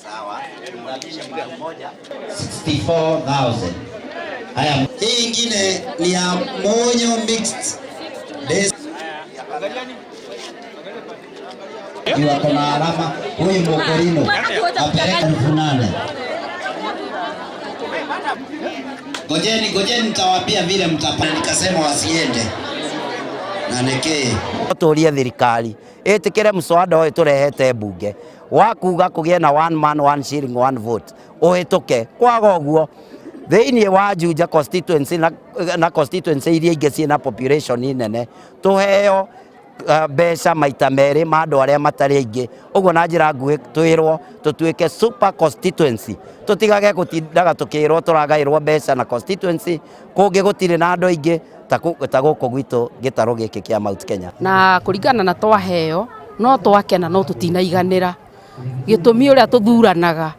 Sawa. 64,000. Haya, hii ingine ni ya Monyo mixed Days. Juu ako na alama huyu Mokorino apeleka 8,000. Ngojeni, ngojeni nitawaambia vile mtapata. Nikasema wasiende na nĩkĩ turie thirikari ĩtĩkĩre mũswada ũyũ tũrehete mbunge wa kuga kũgĩe na one man one shilling one vote ũhĩtũke. Kwaga ũguo thĩinĩ wa Juja constituency na constituency iria ingĩ ciĩna population nene tũheo mbeca maita merĩ ma andũ arĩa matarĩ aingĩ ũguo na njĩra nguhĩ twĩrwo tũtuĩke super constituency tũtigage gũtindaga tũkĩrwo tũragaĩrwo mbeca na constituency kũngĩ gũtirĩ na andũ aingĩ ta gũkũ gwitũ gĩtarũ gĩkĩ kĩa Mount Kenya. Na kũringana na twaheo no twakena no tũtinaiganĩra gĩtũmi ũrĩa tũthuranaga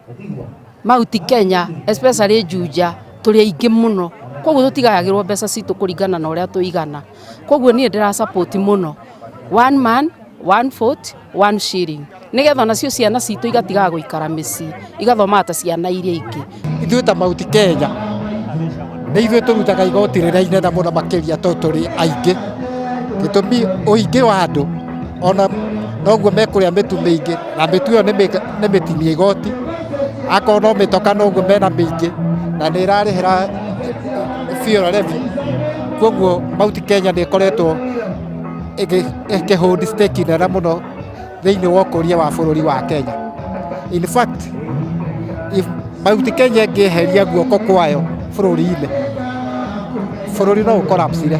Mount Kenya especially Juja tũrĩ aingĩ mũno koguo tũtigayagĩrwo mbeca citũ kũringana na ũrĩa tũigana. Koguo niĩ ndĩra support mũno one man one vote one shilling nĩgetha nacio ciana citũ igatigaga gũikara mĩciĩ igathomaga ta ciana iria ingĩ. Ithuĩ ta Mount Kenya nĩ ithuĩ tũrutaga igoti rĩrĩa inene mũno makĩria tondũ tũrĩ aingĩ. Gĩtũmi ũingĩ wa andũ ona noguo mekũrĩa mĩtu mĩingĩ na mĩtu ĩyo nĩ mĩtinie igoti, akorwo no mĩtoka noguo mena mĩingĩ na nĩ ĩrarĩhĩra fuel levy. Koguo Mount Kenya nĩ ĩkoretwo ĩkĩ hold stake nene mũno thĩinĩ wa ũkũria wa bũrũri wa Kenya. In fact, if Mount Kenya ĩngĩeheria guoko kwayo bũrũri-inĩ, bũrũri no ũkorapsire.